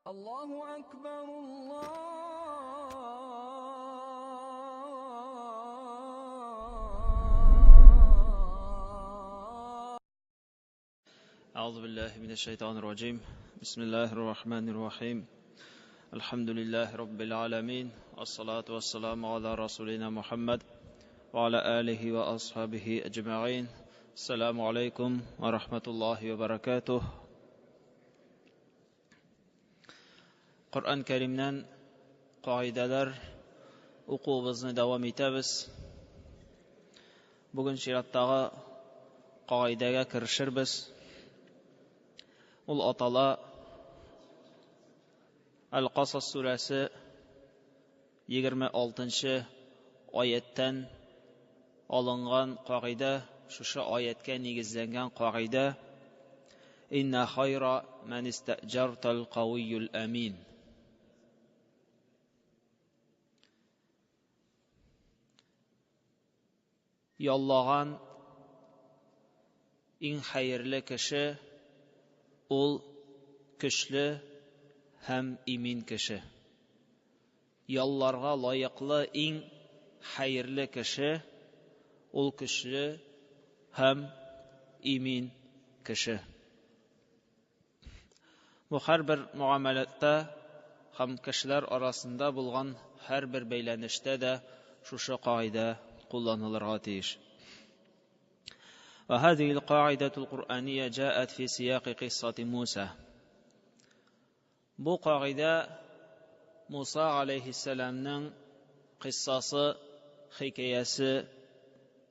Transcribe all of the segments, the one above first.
الله أكبر الله. أعوذ بالله من الشيطان الرجيم. بسم الله الرحمن الرحيم. الحمد لله رب العالمين، والصلاة والسلام على رسولنا محمد وعلى آله وأصحابه أجمعين. السلام عليكم ورحمة الله وبركاته. Коръән Кәримнән кагыйдәләр укуыбызны дәвам итәбез. Бүген чираттагы кагыйдәгә керешербез. Ул атала Әл-Касас сүрәсе 26 аяттан алынган кагыйдә, шушы аяткә нигезләнгән кагыйдә. Инна хайра ман истаҗартал кавийюл амин. Яллаган иң хәерле кеше ул көчле һәм имин кеше. Ялларга лаеклы иң хәерле кеше ул көчле һәм имин кеше. Бу һәрбер муамәләттә һәм кешеләр арасында булган һәрбер бәйләнештә дә шушы кагыйдә кулланылырга тиеш. وهذه القاعدة القرآنية جاءت في سياق قصة موسى. Бу кагыйдә Муса алейхиссәламның кыссасы, хикәясе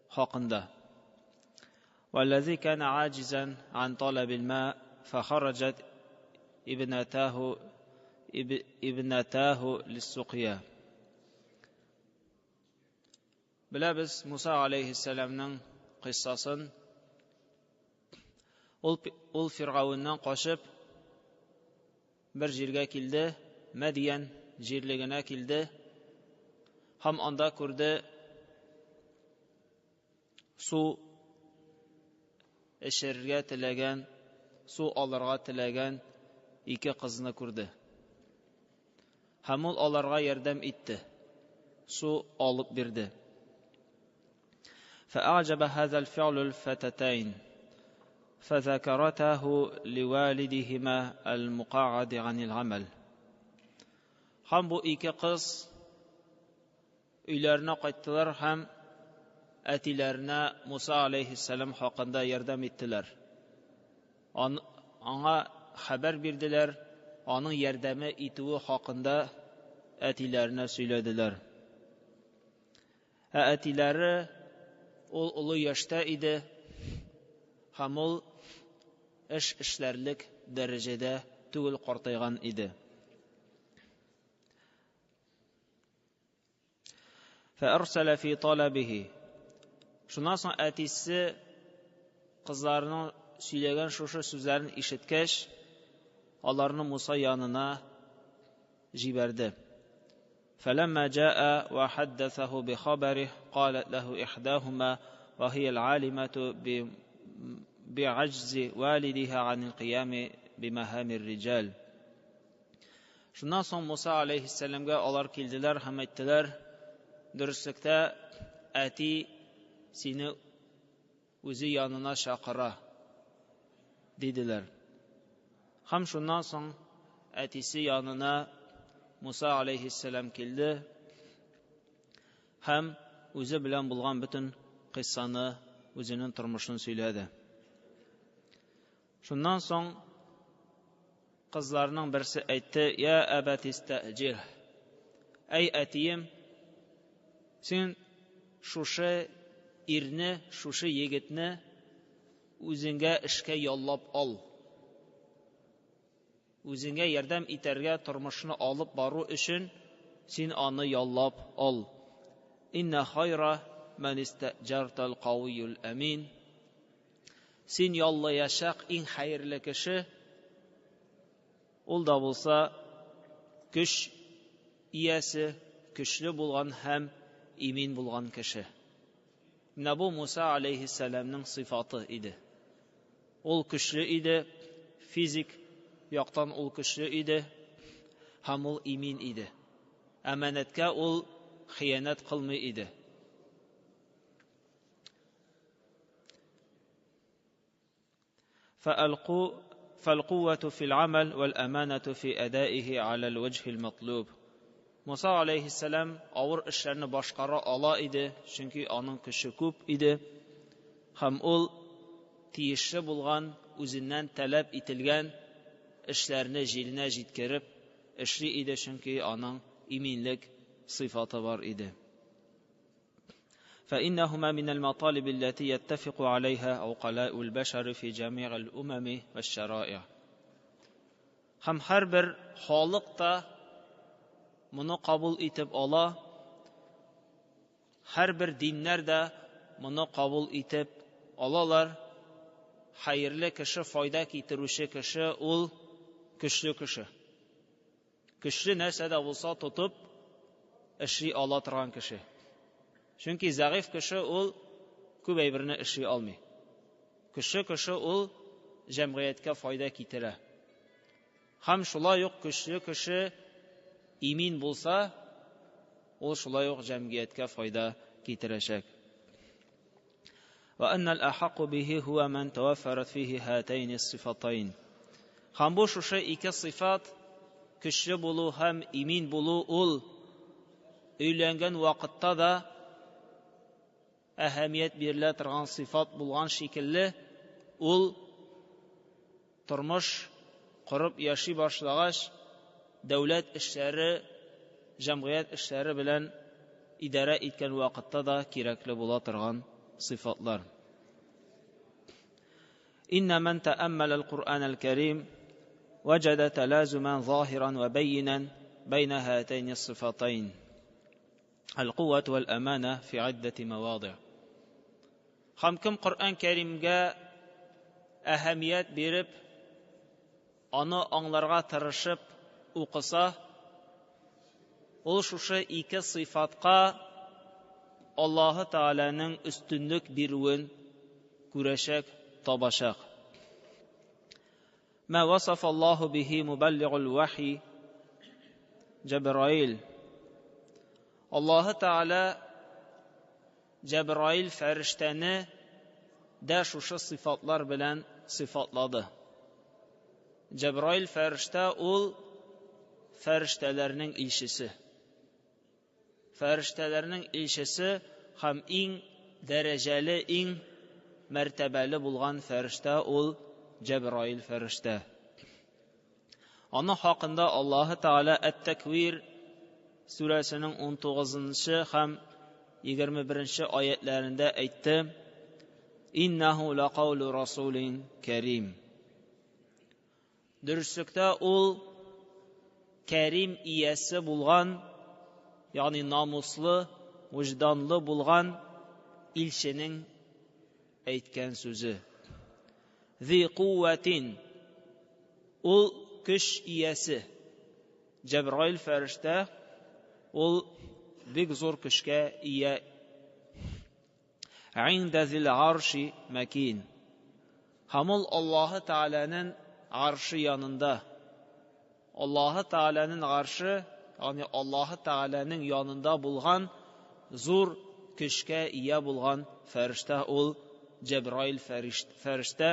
хакында. والذي كان عاجزا عن طلب الماء فخرجت ابنتاه للسقيا. Беләбез Муса алейхиссәламның кыссасын. Ул Фиргавеннән качып бер җиргә килде, Мәдиян җирлегенә килде һәм анда күрде су эчерергә теләгән, су алырга теләгән ике кызны күрде. Һәм ул аларга ярдәм итте, су алып бирде. فأعجب هذا الفعل الفتاتين فذكرته لوالدهما المقعد عن العمل. Һәм бу ике кыз өйләренә кайттылар һәм әтиләренә Муса алейхиссәлам хакында ярдәм иттеләр. Аңа хәбәр бирделәр, аның ярдәме итүе хакында әтиләренә сөйләделәр. Ә әтиләре ул олы яшьтә иде һәм ул эш эшләрлек дәрәҗәдә түгел, картайган иде. فأرسل في طلبه. Шуннан соң әтисе кызларының сөйләгән шушы сүзләрен ишеткәч, аларны Муса янына җибәрде. فلما جاء وحدثه بخبره قالت له إحداهما وهي العالمة بعجز والدها عن القيام بمهام الرجال. Шуннан соң Муса алейхиссәламгә алар килделәр һәм әйттеләр: дөреслектә әти сине үзе янына чакыра, диделәр. Һәм шуннан соң әтисе янына Муса алейхиссәлам килде һәм үзе белән булган бөтен кыйссаны, үзенең тормышын сөйләде. Шуннан соң кызларның берсе әйтте: "Я әбәти истәҗир." Әй әтием, син шушы ирне, шушы егетне үзеңгә эшкә яллап ал. Үзеңгә ярдәм итәргә, тормышны алып бару өчен син аны яллап ал. Инна хайра ман истаҗартал кавийюл амин. Син яллаячак иң хәерле кеше ул да булса көч иясе, көчле булган һәм имин булган кеше. Менә бу Муса алейхиссәламның сыйфаты иде. Ул көчле иде, физик яктан ул көчле иде. Һәм ул имин иде. Әманәткә ул хыянәт кылмый иде. فالقوة في العمل والأمانة في أدائه على الوجه المطلوب. Муса алейхиссәлам авыр эшләрне башкара ала иде, чөнки аның көче күп иде. Һәм ул тиешле булган, үзеннән таләп ителгән эшләрне җиренә җиткереп эшли иде, чөнки аның иминлек сыйфаты бар иде. فإنهما من المطالب التي يتفق عليها عقلاء البشر في جميع الأمم والشرائع. Һәм һәрбер халык та моны кабул итеп ала, һәрбер диннәр дә моны кабул итеп алалар. Хәерле кеше, файда китерүче кеше ул көчле кеше. Көчле нәрсә дә булса тотып эшли ала торган кеше. Чөнки зәгыйфь кеше ул күп әйберне эшли алмый. Көчле кеше ул җәмгыятькә файда китерә. Һәм шулай ук көчле кеше имин булса, ул шулай ук җәмгыятькә файда китерәчәк. وأن الأحق به هو من توفرت فيه هاتين الصفتين. Һәм бу шушы ике сыйфат, көчле булу һәм имин булу, ул өйләнгән вакытта да әһәмият бирелә торган сыйфат булган шикелле, ул тормыш корып яши башлагач, дәүләт эшләре, җәмгыять эшләре белән идарә иткән вакытта да кирәкле була торган сыйфатлар. إن من تأمل القرآن الكريم وجد تلازما ظاهرا وبينا بين هاتين الصفتين القوة والأمانة في عدة مواضع. Һәм кем Коръән Кәримгә әһәмият биреп, аны аңларга тырышып укыса, ул шушы ике сыйфатка Аллаһы Тәгаләнең өстенлек бирүен күрәчәк, табачак. ما وصف الله به مبلغ الوحي جبرائيل. Аллаһы Тәгалә Җәбраил фәрештәне дә шушы сыйфатлар белән сыйфатлады. Җәбраил фәрештә ул фәрештәләрнең илчесе. Фәрештәләрнең илчесе һәм иң дәрәҗәле, иң мәртәбәле булган фәрештә ул Җәбраил фәрештә. Аның хакында Аллаһы Тәгалә Әт-Тәквир сүрәсенең 19 һәм 21 аятларында әйтте: Иннаху лақаулу расулин карим. Дөреслектә ул кәрим иясе булган, ягъни намуслы, вөҗданлы булган илченең әйткән сүзе. Зи куәтин, ул көч иясе. Җәбраил фәрештә ул бик зур көчкә ия. Инда зил арши мәкин. Һәм ул Аллаһы Тәгаләнең аршы янында. Аллаһы Тәгаләнең аршы, ягъни Аллаһы Тәгаләнең янында булган зур көчкә ия булган фәрештә ул Җәбраил фәрештә.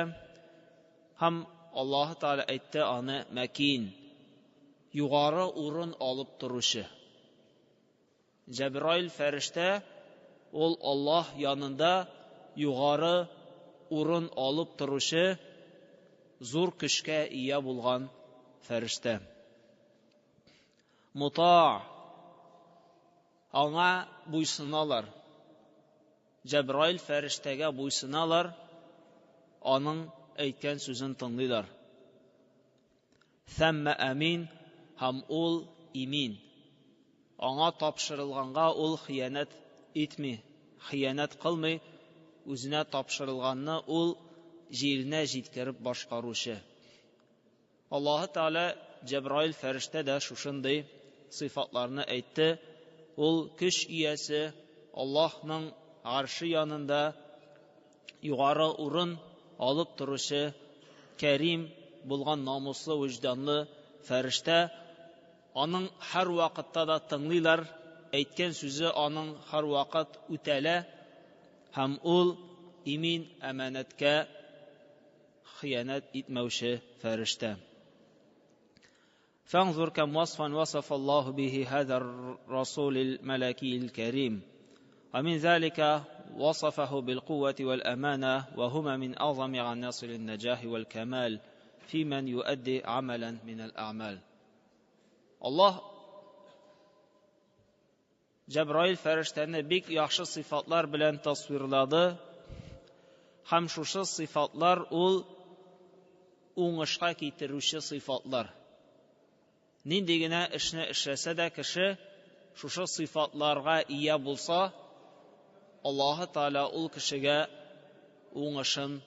Һәм Аллаһы Тәгалә әйтте аны мәкин, югары урын алып торучы. Җәбраил фәрештә ул Аллаһ янында югары урын алып торучы зур көчкә ия булган фәрештә. Мута, аңа буйсыналар. Җәбраил фәрештәгә буйсыналар, аның әйткән сүзен тыңлыйлар. Thumma амин, һәм ул имин. Аңа тапшырылганга ул хыянәт итми, хыянәт кылмый, үзенә тапшырылганны ул җиренә җиткереп башкаручы. Аллаһы Тәгалә Җәбраил фәрештә дә шушындый сыйфатларны әйтте. Ул көч иясе, Аллаһның аршы янында югары урын алып торучы, кәрим булган намуслы, вөҗданлы фәрештә. Аның һәрвакытта да тыңлыйлар, әйткән сүзе аның һәрвакыт үтәлә һәм ул имин әманәткә хыянәт итмәүче фәрештә. فانظر كم وصفا وصف الله به هذا الرسول الملكي الكريم ومن ذلك وصفه بالقوة والأمانة وهما من أعظم عناصر النجاح والكمال في من يؤدي عملا من الأعمال. Аллаһ Җәбраил фәрештәне бик яхшы сыйфатлар белән тасвирлады. Һәм шушы сыйфатлар ул уңышка китерүче сыйфатлар. Нинди генә эшне эшләсә дә кеше шушы сыйфатларга ия булса, Аллаһы Тәгалә ул кешегә уңышын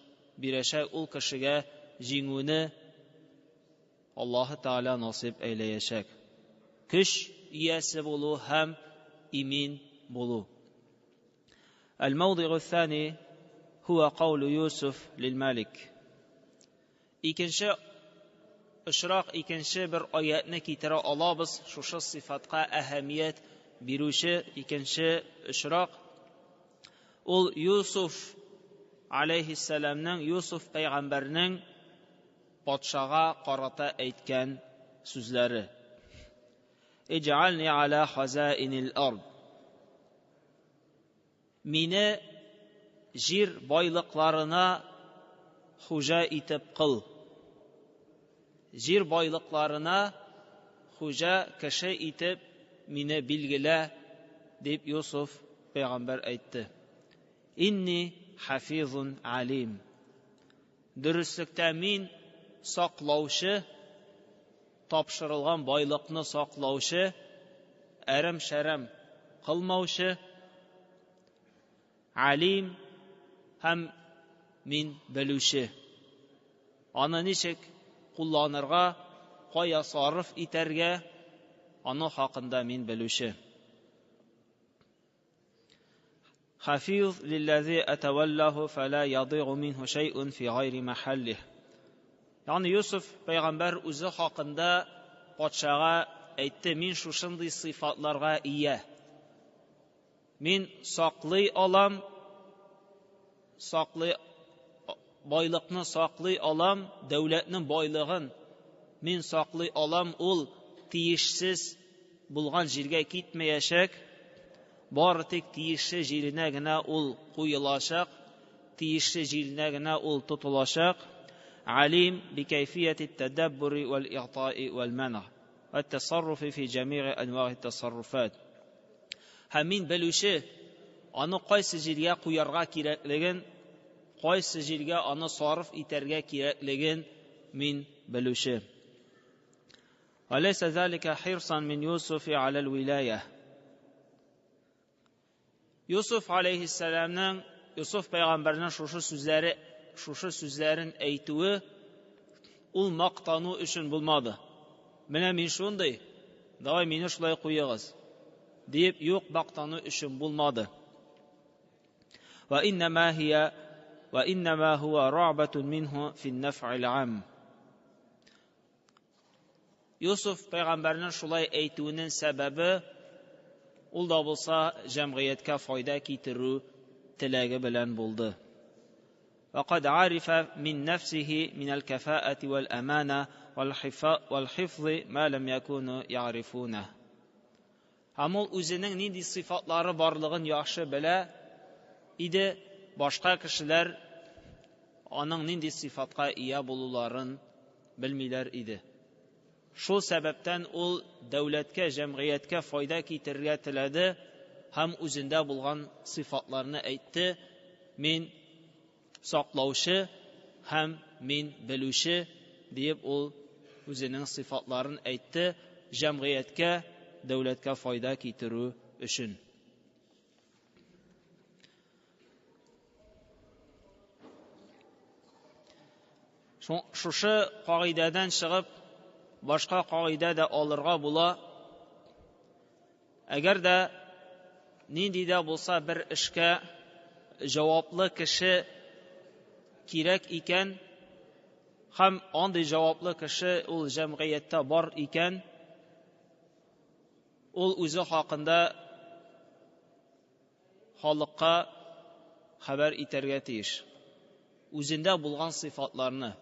бирәчәк, ул кешегә җиңүне Аллаһы Тәгалә насыйп әйләячәк. Көч иясе булу һәм имин булу. Әл-мәүдигу сани һуа каулу Юсуф лил-Малик. Икенче очрак, икенче бер аятны китерә алабыз, шушы сыйфатка әһәмият бирүче икенче очрак. Ул Юсуф алейхиссәламның, Юсуф пәйгамбәрнең патшага карата әйткән сүзләре. Иҗ'альни аля хазаинил ард. Мине җир байлыкларына хуҗа итеп кыл. Җир байлыкларына хуҗа кеше итеп мине билгелә, дип Юсуф пәйгамбәр әйтте. Инни хафизун алим. Дөреслектә мин саклаучы, тапшырылган байлыкны саклаучы, әрәм-шәрәм кылмаучы, алим һәм мин белүче. Аны ничек кулланырга, кая сарыф итәргә, аның хакында мин белүче. Хафиз лилләзи әтәвәлләһу фәлә ядыйгу минһу шәйъун фи гайри мәхәллих. Ягъни Юсуф пәйгамбәр үзе хакында патшага әйтте, мин шушындый сыйфатларга ия. Мин саклый алам, саклый байлыкны саклый алам, дәүләтнең байлыгын мин саклый алам, ул тиешсез булган җиргә китмәячәк, бары тик тиешле җиренә генә ул куелачак, тиешле җиренә генә ул тотылачак. Алим бикәйфияти тәдәббури вәл игътаи вәл мәнъ вә тәсарруфи фи җәмигъи әнвагъи тәсарруфат. Һәм мин белүче, аны кайсы җиргә куярга кирәклеген, кайсы җиргә аны сарыф итәргә кирәклеген мин белүче. Алейса залика хирсан мин Юсуфи аля вилая. Юсуф алейхиссәламның, Юсуф пәйгамбәрнең шушы сүзләре, шушы сүзләрен әйтүе ул мактану өчен булмады. Менә мин шундый, давай мине шулай куегыз, диеп, юк, мактану өчен булмады. Ва иннама хия ва иннама хуа рабатун минху фин наф'ил ам. Юсуф пәйгамбәрнең шулай әйтүенең сәбәбе ул да булса җәмгыятькә файда китерү теләге белән булды. وقد عرف من نفسه من الكفاءة والأمانة والحفظ ما لم يكونوا يعرفونه. Һәм ул үзенең нинди сыйфатлары барлыгын яхшы белә иде, башка кешеләр аның нинди сыйфатка ия булуларын белмиләр иде. Шул сәбәптән ул дәүләткә, җәмгыятькә файда китерергә теләде һәм үзендә булган сыйфатларны әйтте. Мин саклаучы һәм мин белүче диеп ул үзенең сыйфатларын әйтте җәмгыятькә, дәүләткә файда китерү өчен. Шушы кагыйдәдән чыгып, башка кагыйдә дә алырга була. Әгәр дә нинди дә булса бер эшкә җаваплы кеше кирәк икән, һәм андый җаваплы кеше ул җәмгыятьтә бар икән, Ул үзе хакында халыкка хәбәр итәргә тиеш. Үзендә булган сыйфатларны.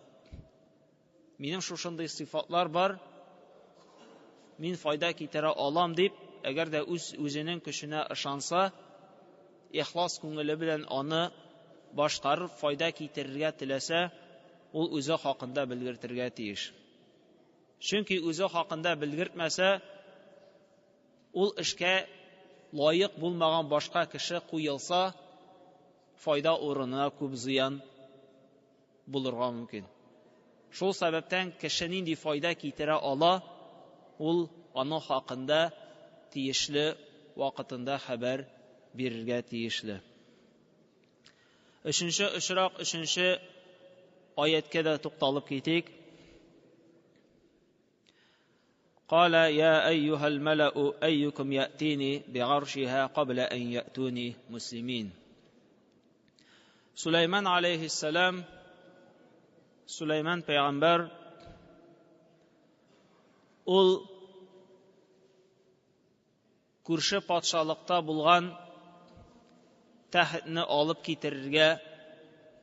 Минем шушындый сыйфатлар бар, мин файда китерә алам дип, әгәр дә үз үзенең көченә ышанса, ихлас күңеле белән аны башкарып файда китерергә теләсә, ул үзе хакында белгертергә тиеш. Чөнки үзе хакында белгертмәсә, ул эшкә лаек булмаган башка кеше куелса, файда урынына күп зыян булырга мөмкин. Шул сәбәптән кеше нинди файда китерә ала, ул аның хакында тиешле вакытында хәбәр бирергә тиешле. Өченче очрак, өченче аяткә дә тукталып китик. قال يا أيها الملأ أيكم يأتيني بعرشها قبل أن يأتوني مسلمين Сулейман алейхиссалам, Сулейман пәйгамбәр, ул күрше патшалыкта булган тәхетне алып китерергә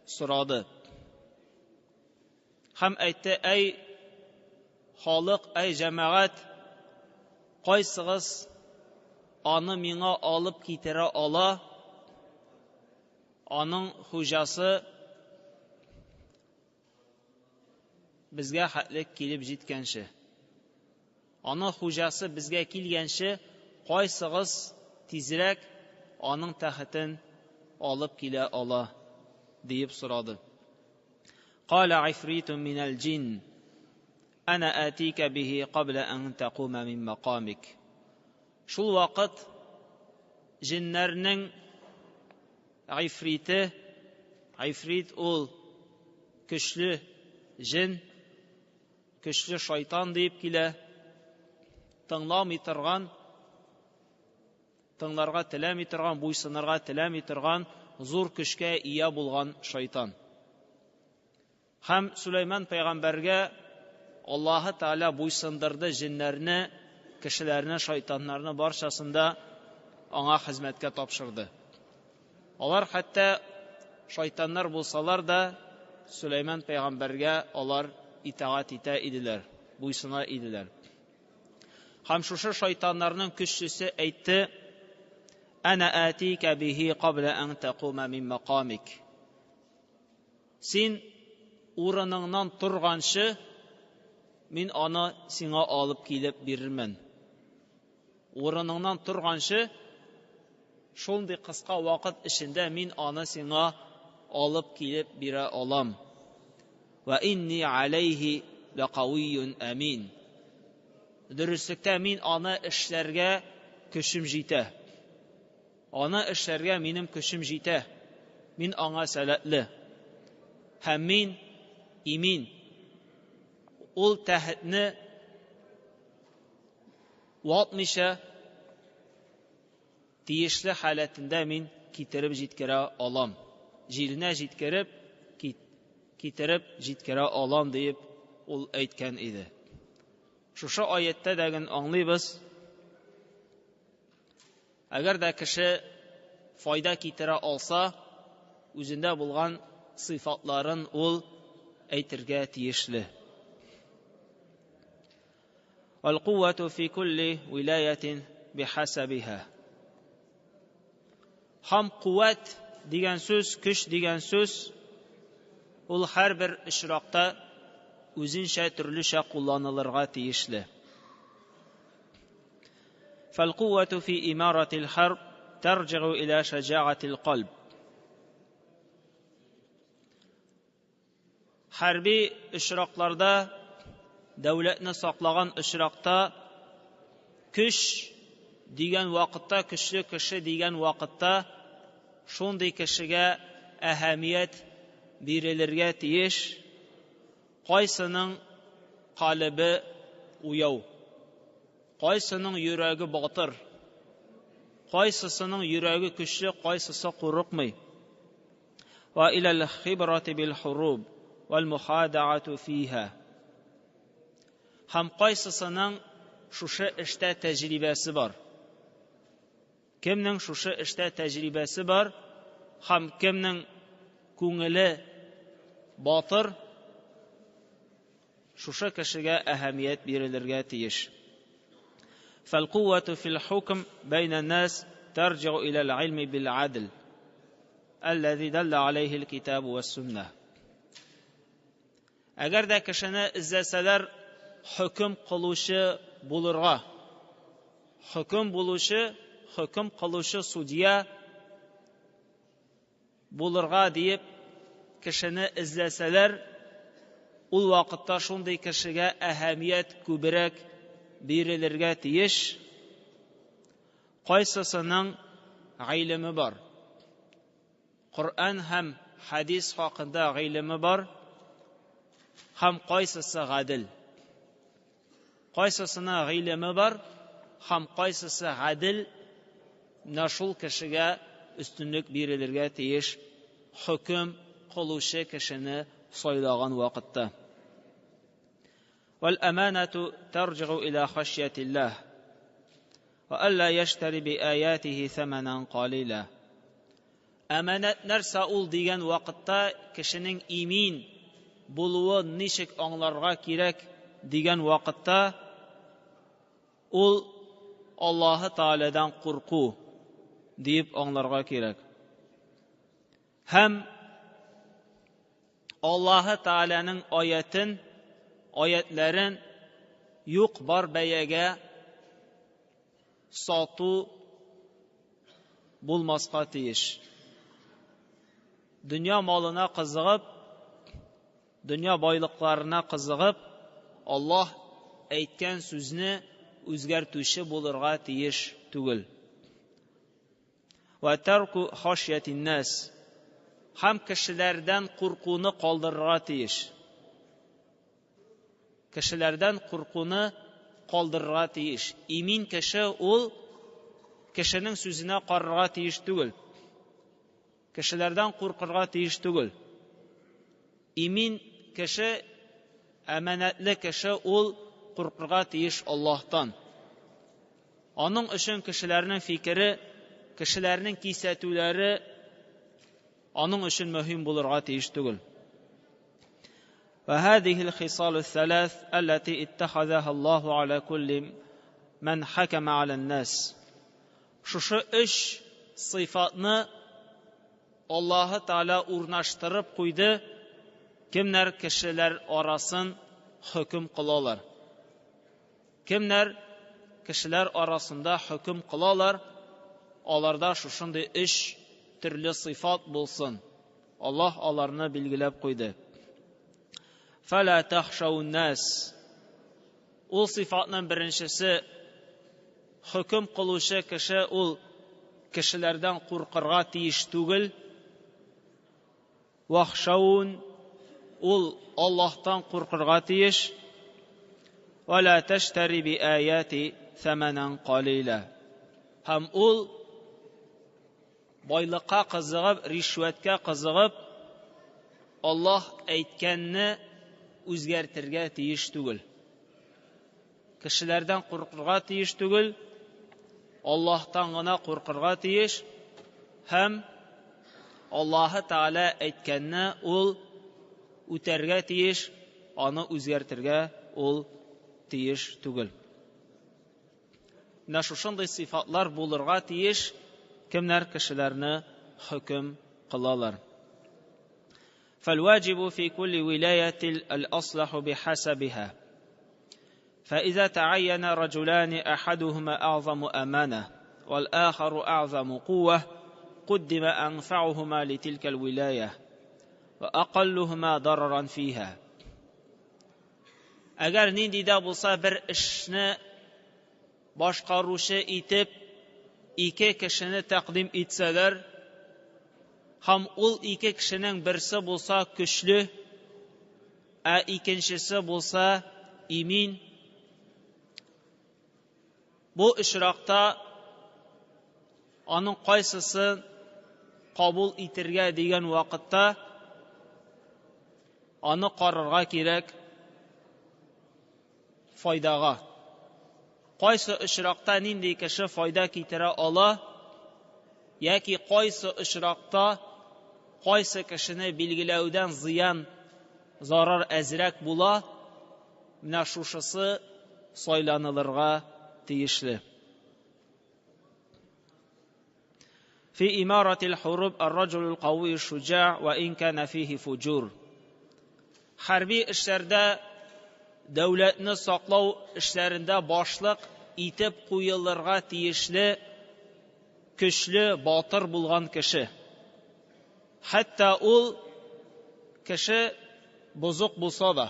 сорады. Һәм әйтте, әй халык, әй җәмәгать, кайсыгыз аны миңа алып китерә ала? Аның хуҗасы безгә хәтле килеп җиткәнче. Аның хуҗасы безгә килгәнче, кайсыгыз тизрәк аның тәхетен алып килә ала, диеп сорады. Кала гыйфритун минәл җин, әнә әтика бихи кабла ан тәкума мин макамик. Шул вакыт җиннәрнең Гыйфрите, гыйфрит ул көчле җен, көчле шайтан диеп килә, тыңламый торган, тыңларга теләми торган, буйсынырга теләми торган зур көчкә ия булган шайтан. Һәм Сөләйман пәйгамбәргә Аллаһы Тәгалә буйсындырды җеннәрне, кешеләрне, шайтаннарны барчасын да аңа хезмәткә тапшырды. Алар хәтта шайтаннар булсалар да, Сөләйман пәйгамбәргә алар итагать итә иделәр, буйсына иделәр. Һәм шушы шайтаннарның көчлесе әйтте: "Ана атика бихи кабла ан такума мин макамик." Син урыныңнан торганчы, мин аны сиңа алып килеп бирермен. Урыныңнан торганчы, шундый кыска вакыт эчендә мин аны сиңа алып килеп бирә алам. Ва инни алейхи лакавийюн амин. Дөреслектә мин аны эшләргә көчем җитә. Аны эшләргә минем көчем җитә, мин аңа сәләтле. Һәм мин имин. Ул тәхетне ватмыйча тиешле халәтендә мин китереп җиткерә алам. Җиренә җиткереп, китереп җиткерә алам диеп ул әйткән иде. Шушы аятьтә дә аңлыйбыз, Әгәр дә кеше файда китерә алса, үзендә булган сыйфатларын ул әйтергә тиешле. Аль-куввату фи кулли вилаятин бихасабиха. Һәм куәт дигән сүз, көч дигән сүз ул һәрбер очракта үзенчә төрлечә кулланылырга тиешле. فالقوة في إمارة الحرب ترجع إلى شجاعة القلب. Хәрби очракларда, дәүләтне саклаган очракта көч дигән вакытта, көчле кеше дигән вакытта шундый кешегә әһәмият бирелергә тиеш, кайсының калебе уяу, кайсының йөрәге батыр, кайсысының йөрәге көчле, кайсысы курыкмый. Ва иләл хибрати бил хуруб вал мухадаату фиха. Һәм кайсысының шушы эштә тәҗрибәсе бар. Кемнең шушы эштә тәҗрибәсе бар һәм кемнең күңеле батыр, шушы кешегә әһәмият бирелергә тиеш. فالقوة في الحكم بين الناس ترجع إلى العلم بالعدل الذي دل عليه الكتاب والسنة. Әгәр дә кешене эзләсәләр хөкем кылучы булырга, хөкем булучы, хөкем кылучы судья булырга диеп кешене эзләсәләр, ул вакытта шундый кешегә әһәмият күбрәк бирелергә тиеш, кайсысының гыйлеме бар. Коръән һәм хәдис хакында гыйлеме бар һәм кайсысы гадел. Кайсысына гыйлеме бар һәм кайсысы гадел, менә шул кешегә өстенлек бирелергә тиеш хөкем кылучы кешене сайлаган вакытта. والأمانة ترجع إلى خشية الله وألا يشتري بآياته ثمنا قليلا. Әманәт нәрсә ул дигән вакытта кешенең имин булуы ничек аңларга кирәк дигән вакытта ул Аллаһы Тәгаләдән курку дип аңларга кирәк. Һәм Аллаһы Тәгаләнең аятын, аятларын юк бар бәягә сату булмаска тиеш. Дөнья малына кызыгып, дөнья байлыкларына кызыгып, Аллаһ әйткән сүзне үзгәртүче булырга тиеш түгел. Ва тарку хашьятин нас һәм кешеләрдән куркуны калдырырга тиеш. Кешеләрдән куркуны калдырырга тиеш. Имин кеше ул кешенең сүзенә карарга тиеш түгел. Кешеләрдән куркырга тиеш түгел. Имин кеше, әманәтле кеше ул куркырга тиеш Аллаһтан. Аның өчен кешеләрнең фикере, кешеләрнең кисәтүләре аның өчен мөһим булырга тиеш түгел. وهذه الخصال الثلاث التي اتخذها الله على كل من حكم على الناس. Шушы өч сыйфатны Аллаһы Тәгалә урнаштырып куйды, кемнәр кешеләр арасын хөкем кылалар. Кемнәр кешеләр арасында хөкем кылалар, аларда шушындый өч төрле сыйфат булсын. Аллаһ аларны билгеләп куйды. Фала тахшаун нас. Ул сыйфатның беренчесе хөкем кылучы кеше ул кешеләрдән куркырга тиеш түгел. Вахшаун ул Аллаһтан куркырга тиеш. Ва таштари би аяти саманан қалила. Һәм ул байлыкка кызыгып, ришвәткә кызыгып, Аллаһ әйткәнне үзгәртергә тиеш түгел. Кешеләрдән куркырга тиеш түгел, Аллаһтан гына куркырга тиеш һәм Аллаһы Тәгалә әйткәнне ул үтәргә тиеш, аны үзгәртергә ул тиеш түгел. Менә шушындый сыйфатлар булырга тиеш, кемнәр кешеләрне хөкем кылалар. فالواجب في كل ولاية الأصلح بحسبها. فإذا تعين رجلان أحدهما أعظم أمانة والآخر أعظم قوة قدم أنفعهما لتلك الولاية وأقلهما ضررا فيها. Әгәр нинди дә булса бер эшне башкаручы итеп ике кешене тәкъдим итсәләр, һәм ул ике кешенең берсе булса көчле, ә икенчесе булса имин, бу очракта аның кайсысын кабул итергә дигән вакытта аны карарга кирәк файдага. Кайсы очракта нинди кеше файда китерә ала, яки кайсы очракта кайсы кешене билгеләүдән зыян, зарар әзрәк була, менә шушысы сайланылырга тиешле. في إمارة الحروب الرجل القوي الشجاع وإن كان فيه فجور. Хәрби эшләрдә, дәүләтне саклау эшләрендә башлык итеп куелырга тиешле көчле, батыр булган кеше. Хәтта ул кеше бозык булса да.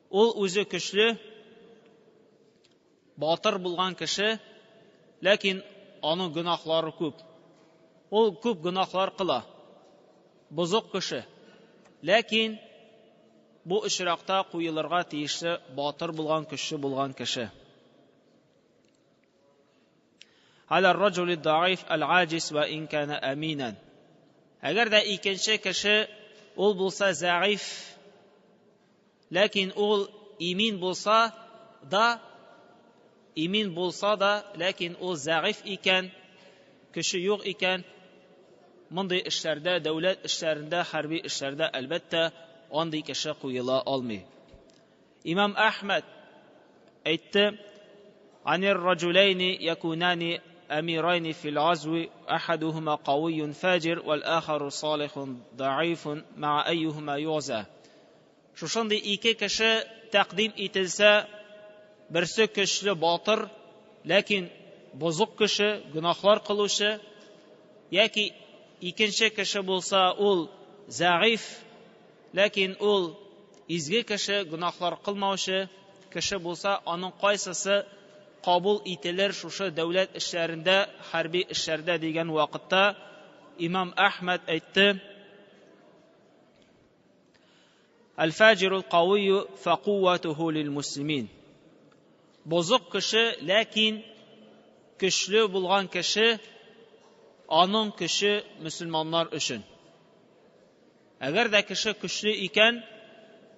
Ул үзе көчле, батыр булган кеше, ләкин аның гөнаһлары күп. Ул күп гөнаһлар кыла. Бозык кеше. Ләкин бу очракта куелырга тиешле батыр булган, көчле булган кеше. على الرجل الضعيف العاجز وإن كان أمينا. Әгәр дә икенче кеше ул булса зәгыйф, ләкин ул имин булса да, имин булса да, ләкин ул зәгыйф икән, көче юк икән, мондый эшләрдә, дәүләт эшләрендә, хәрби эшләрдә, әлбәттә, андый кеше куела алмый. Имам Әхмәд әйтте: عن الرجلين يكونان أميرين في العزو أحدهما قوي فاجر والآخر صالح ضعيف مع أيهما يغزى. Шушындый ике кеше тәкъдим ителсә, берсе көчле батыр, ләкин бозык кеше, гөнаһлар кылучы, яки икенче кеше булса, ул зәгыйф, ләкин ул изге кеше, гөнаһлар кылмаучы кеше булса, аның кайсысы кабул ителер шушы дәүләт эшләрендә, хәрби эшләрдә дигән вакытта имам Әхмәд әйтте: Әл-фаҗирул кавийю факувватуху лил-муслимин. Бозык кеше, ләкин көчле булган кеше, аның көче мөселманнар өчен. Әгәр дә кеше көчле икән,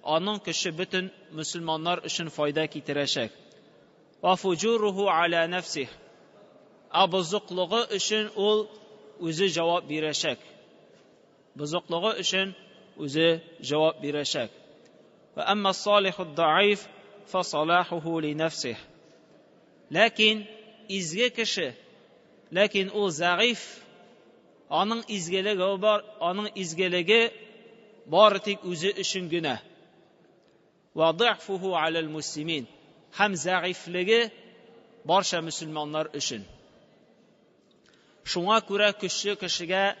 аның көче бөтен мөселманнар өчен файда китерәчәк. Ва фуҗуруху аля нәфсих. Ә бозыклыгы өчен ул үзе җавап бирәчәк. Бозыклыгы өчен үзе җавап бирәчәк. Ва әмма салиху даиф фа салахуху ли нәфсих. Ләкин изге кеше, ләкин ул зәгыйф, аның изгелеге бар, аның изгелеге бары тик үзе өчен генә. Ва ды'фуху алял муслимин. Һәм зәгыйфлеге барча мөселманнар өчен. Шуңа күрә көчле кешегә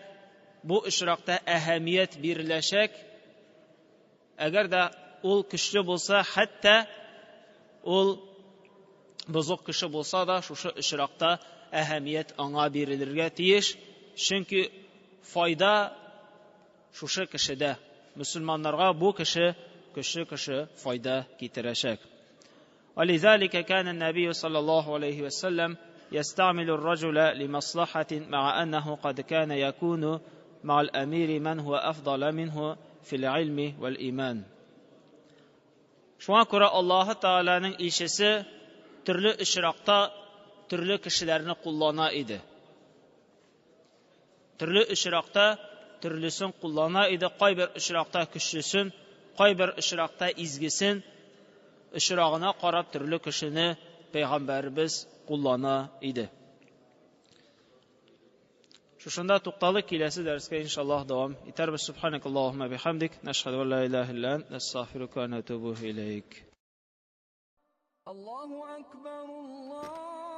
бу очракта әһәмият биреләчәк. Әгәр дә ул көчле булса, хәтта ул бозык кеше булса да, шушы очракта әһәмият аңа бирелергә тиеш. Чөнки файда шушы кешедә. Мөселманнарга бу кеше, көчле кеше файда китерәчәк. ولذلك كان النبي صلى الله عليه وسلم يستعمل الرجل لمصلحة مع أنه قد كان يكون مع الأمير من هو أفضل منه في العلم والإيمان. Шуңа күрә Аллаһы Тәгаләнең илчесе төрле очракта төрле кешеләрне куллана иде. Төрле очракта төрлесен куллана иде. Кайбер очракта көчлесен, кайбер очракта изгесен, очрагына карап төрле кешене пәйгамбәребез куллана иде. Шушында тукталык, киләсе дәрескә иншаллаһ дәвам итәрбез. Субханакаллаһумма бихамдик, нашһаду ан ла илаһа илля ант, настагъфирука ва натубу илейк. Аллаһу акбар, Аллаһу